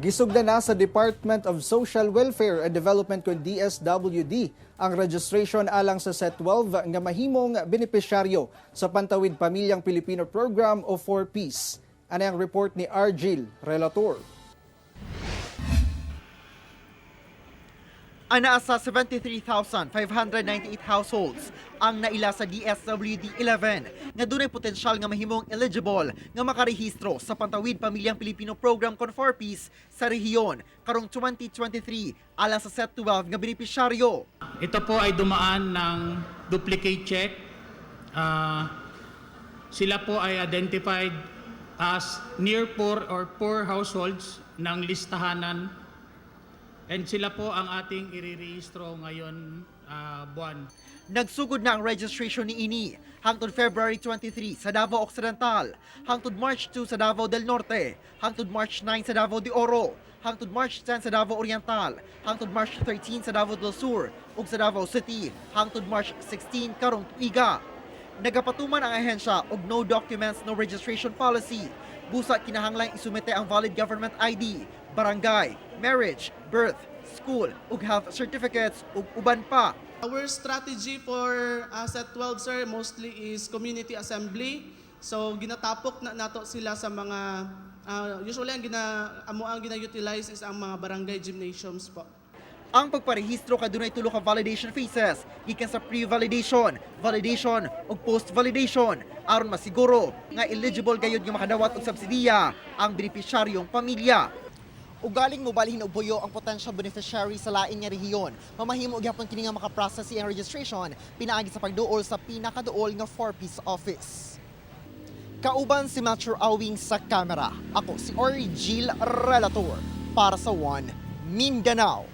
Gisugdan na sa Department of Social Welfare and Development kon DSWD ang registration alang sa Set 12 nga mahimong benepisyaryo sa Pantawid Pamilyang Pilipino Program o 4Ps. Ano ang report ni Argil Relator? Anaa sa 73,598 households ang naila sa DSWD 11 nga dunay potensyal nga mahimong eligible nga makarehistro sa Pantawid Pamilyang Pilipino Program kon 4Ps sa rehiyon karong 2023 alang sa Set 12 nga benepisyaryo. Ito po ay dumaan ng duplicate check. Sila po ay identified as near poor or poor households ng listahanan, and sila po ang ating irerehistro ngayon buwan. Nagsugod na ang registration ni ini hangtod February 23 sa Davao Occidental, hangtod March 2 sa Davao del Norte, hangtod March 9 sa Davao de Oro, hangtod March 10 sa Davao Oriental, hangtod March 13 sa Davao del Sur ug sa Davao City hangtod March 16 karong tuiga. Nagapatuman ang ahensya og no documents, no registration policy. Busa kinahanglang isumite ang valid government ID, barangay, marriage, birth, school ug health certificates ug uban pa. Our strategy for Set 12, sir, mostly is community assembly. So ginatapok na nato sila sa mga usually ang gina amo ang gina-utilize is ang mga barangay gymnasiums po. Ang pagparehistro kadunay tulo ka validation phases gikan sa pre-validation, validation ug post-validation aron masiguro nga eligible gayud nga makadawat og subsidiya ang benepisyaryong pamilya. Ugaling mobalhin og buyo ang potential beneficiary sa lain nga rehiyon. Mamahimo gyapon kini nga makaprocess iyang registration pinaagi sa pagduol sa pinakaduol nga 4Ps office. Kauban si Matthew Awing sa kamera. Ako si Origil Relator para sa One Mindanao.